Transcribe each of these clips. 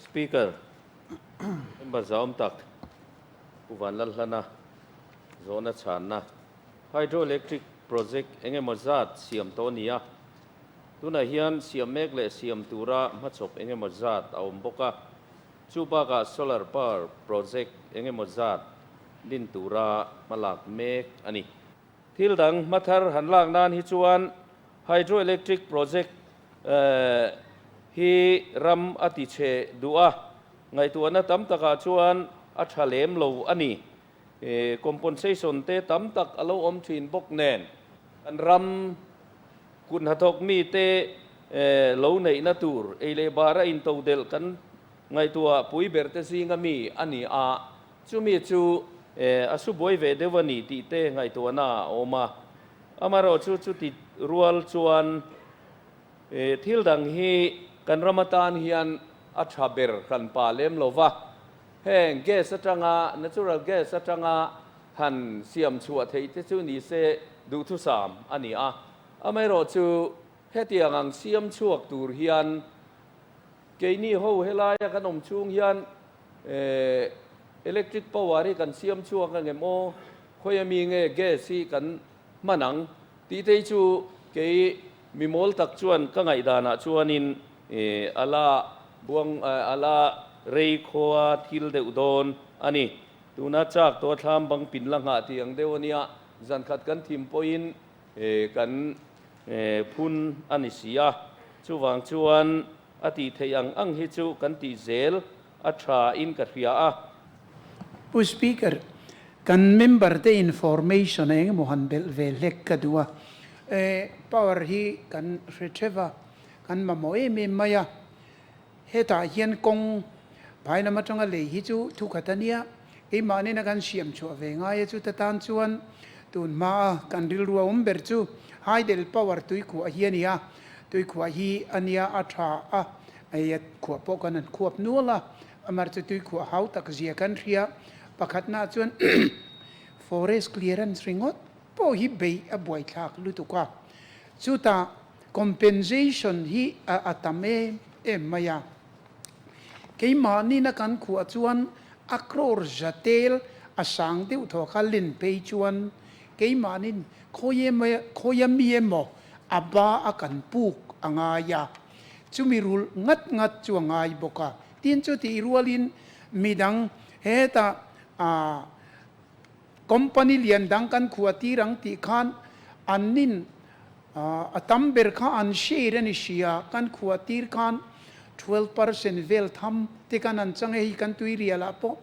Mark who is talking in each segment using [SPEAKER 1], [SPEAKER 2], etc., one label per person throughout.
[SPEAKER 1] Speaker, Member zahawm tak Pu Vanlalhlana zawhna chhanna Hydroelectric Project engemaw zat siam tawh a ni a, tunah hian siam mek leh siam tura hmachhawp engemaw zat a awm bawk a, chu bakah Solar Power Project engemaw zat din tura hmalak mek a ni. Thil dang hmathar han lak nan hi chuan Hydroelectric Project hi ram a ti chhe duh a, ngaihtuahna tam takah chuan a tha lem lo a ni. Compensation te tam tak a lo awm thin bawk nen kan ram kut hnathawk mite lo neihna tur ei leh bar a intodelh kan ngaihtuah pui ber te zinga mi a ni a. Chumi chu a su buai ve deuh a ni tih te ngaihtuahna a awm a. Amaherawhchu chuti rual chuan thil dang hi kan ram atan hian a tha ber hran pa lem lo va. Heng gas atanga, natural gas atanga han siam chhuah theih te chu ni se duhthusam a ni a. Amaherawhchu hetiang ang siam chhuak tur hian Keini ho helaia kan awm chhung hian electric power hi kan siam chhuak ang em aw, khawi ami nge gas hi kan hman ang tih te hi chu kei mi mawl tak chuan ka ngaihdanah chuanin a la buang a la rei khua thil deuh dawn a ni. Tuna chak tawh a thlam bang pin la nghah tih ang deuh a nia, zankhat kan thim pawhin Kan phun a ni si a, chuvang chuan a tih theih ang ang hi chu kan tih zel a tha in ka hria a.
[SPEAKER 2] Pu Speaker, kan member te information eng emaw han belh ve hlek ka duh a. Power hi kan hre theuh a, kan mamawh em em mai a. Hetah hian kawng phai lam atanga lei hi chu thukhat a nia, keimah nena kan siam chhuah ve ngai a, chuta tan chuan tun hmaa kan rilru a awm ber chu hydel power tuikhuah hi a ni a, tuikhuah hi a nia a tha a, hei a khuah pawh kan han khuap nual a, amar chu tuikhuah hau tak zia kan hria, pakhatnaah chuan forest clearance ringawt pawh hi beih a buaithlak lutuk a, chutah Compensation hi a tam em em mai a. Keimahnin a kan khuah chuan a crore za tel a sang deuh thaw kha len phei chuan keimahnin khawia mi emaw a ba a kan puk a ngai a. Chumi rulh ngat ngat chu a ngai bawk a. Tin chutih rualin midang hetah Company lian dang kan khuah tir ang tih khan an nin a tam ber kha an share a ni sia, kan khuah tir khan 12% vel tham te khan an chang e, hei kan tui rial ah pawh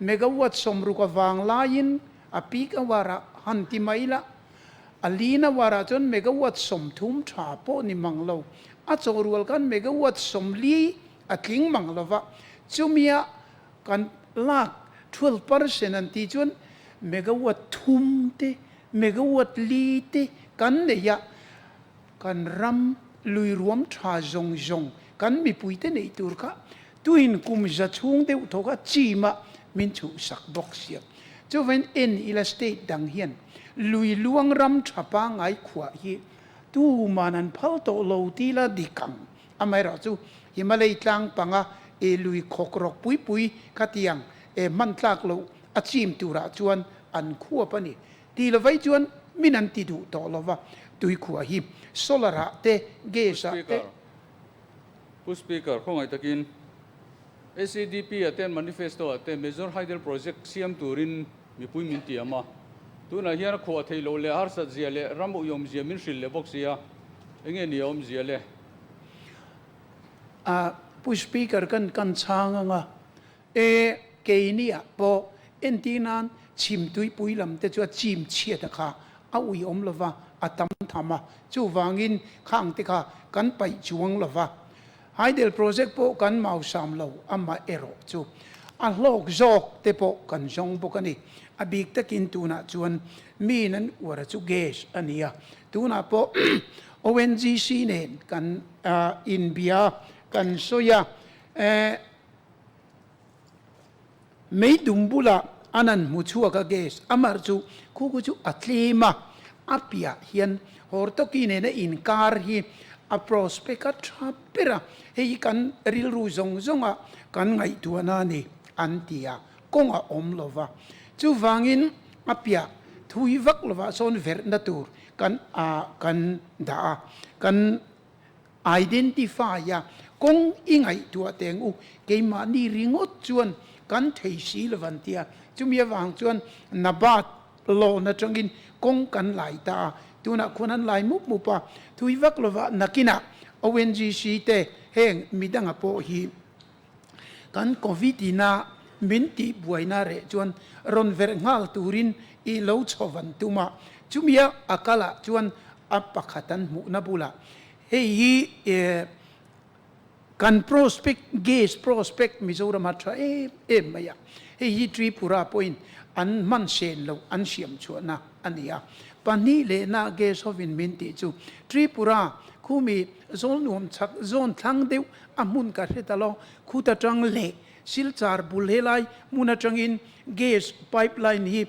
[SPEAKER 2] megawatt 60 avang laiin a peak hour ah han ti mai la, a lean hour ah chuan megawatt 30 tha pawh ni mang lo, a chawhrual khan megawatt 40 a tling mang lo va, chumia Kan lak 12% an tih chuan megawatt thum te, megawatt li te kan nei a, kan ram lui ruam tha zawng zawng kan mipui te neih tur kha tuin kum za chhung deuh thawk a chim a min chhuhsak bawk sia. Chuvain en ila state dang hian lui luang ram tha pangngai khuah hi tuman an phal tawh lo tila dik ang. Amaherawhchu, Himalay tlang panga e lui khawk rawk pui pui khatiang e hman tlak loh a chim turah chuan an khuap a ni. Ti lovai chuan min an ti duh tawh lova, tuikhuah hi solar ah te, gas ah te.
[SPEAKER 3] Pu Speaker, khawngaih takin SEDP ah te manifesto ah te Major Hydel Project siam turin mipui min tiam a, tunah hian a khuah theih loh leh harsat zia leh ram uiawm zia min hrilh leh bawk sia, enge ni a awm zia le?
[SPEAKER 2] A Pu Speaker kan kan chhang anga e keini ah pawh entir nan chhim tuipui lam te chu a chim chhiat a kha a uiawm lova a tam tham a, chuvangin khang te kha kan paih chuang lova Hydel project pawh kan mausam lo amah erawh chu a hlawk zawk te pawh kan zawng bawk a ni. A bik takin tunah chuan miin an uar a chu gas a ni a, tunah pawh ONGC nen kan inbia kan sawi a, Meidum bulah an an hmu chhuak a gas amar chu khu khu chu a tlem a, a piah hian Hortoki nena inkar hi a prospect a tha ber a, hei hi kan rilru zawng zawnga kan ngaihtuahna a ni an ti a, kawng a awm lo va. Chuvangin a piah thui vak lovah sawn verhna tur kan a kan dah a, kan identify a, kawng i ngaihtuah teng u, keimahni ringawt chuan kan thei si lo an ti a, chumi avang chuan Nabat Loan atangin kawng kan lai ta a, tunah khuan an lai mup mup a, thui vak lovah nakinah ONGC te heng midanga pawh hi kan Covid ina min tih buaina reh chuan rawn verh nghal turin i lo chho van tum a, chumia a kalah chuan a pakhat an hmuhna bulah hei hi Kan prospect, gas prospect Mizoram a tha em em mai a, hei hi Tripura pawhin an hman sen loh an siam chhuahna a ni a. Pahnih lehna gas hovin min tih chu Tripura khumi zawl nuam chak zawn thlang deuh a hmun ka hre ta lo, khut atang leh Silchar bul helai hmun atangin gas pipeline hi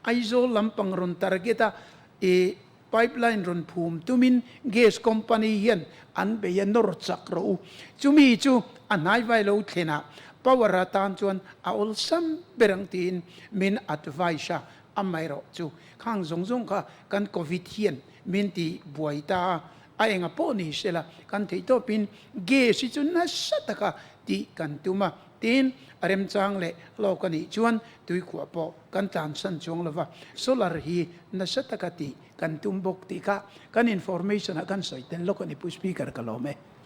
[SPEAKER 2] Aizawl lampang rawn target a, i Pipeline rawn phum tumin gas company hian an bei a nawr chak rawh u. Chumi chu a hnaivai lo thlenah power atan chuan a awlsam ber ang tiin min advice a, amaherawh chu khang zawng zawng kha kan covid hian min ti buai ta a, a enga pawh ni sela kan theihtawpin gas hi chu nasa taka tih kan tum a, tin a remchang leh hlawk a nih chuan tuikhuah pawh kan tlansan chuang lova, solar hi nasa taka tih kan tum bawk tih kha kan information ah kan sawi tel lawk a ni Pu Speaker ka lawm e.